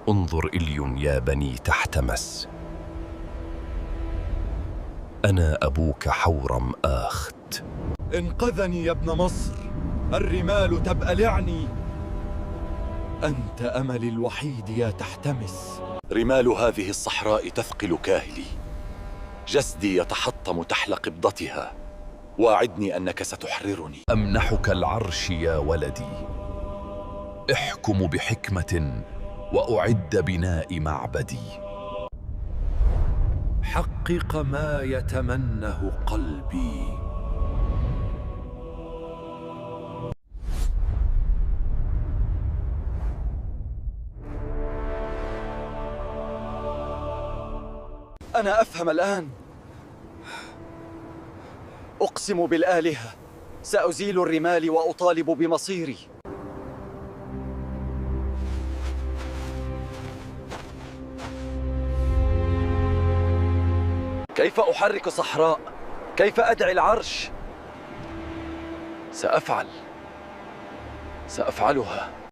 انظر إليون يا بني تحتمس، أنا أبوك حورم آخت. انقذني يا ابن مصر، الرمال تبألعني. أنت أملي الوحيد يا تحتمس. رمال هذه الصحراء تثقل كاهلي، جسدي يتحطم تحت قبضتها. واعدني أنك ستحررني. أمنحك العرش يا ولدي، احكم بحكمة وأعد بناء معبدي. حقق ما يتمنه قلبي. أنا أفهم الآن. أقسم بالآلهة، سأزيل الرمال وأطالب بمصيري. كيف أحرك صحراء؟ كيف أدعي العرش؟ سأفعل، سأفعلها.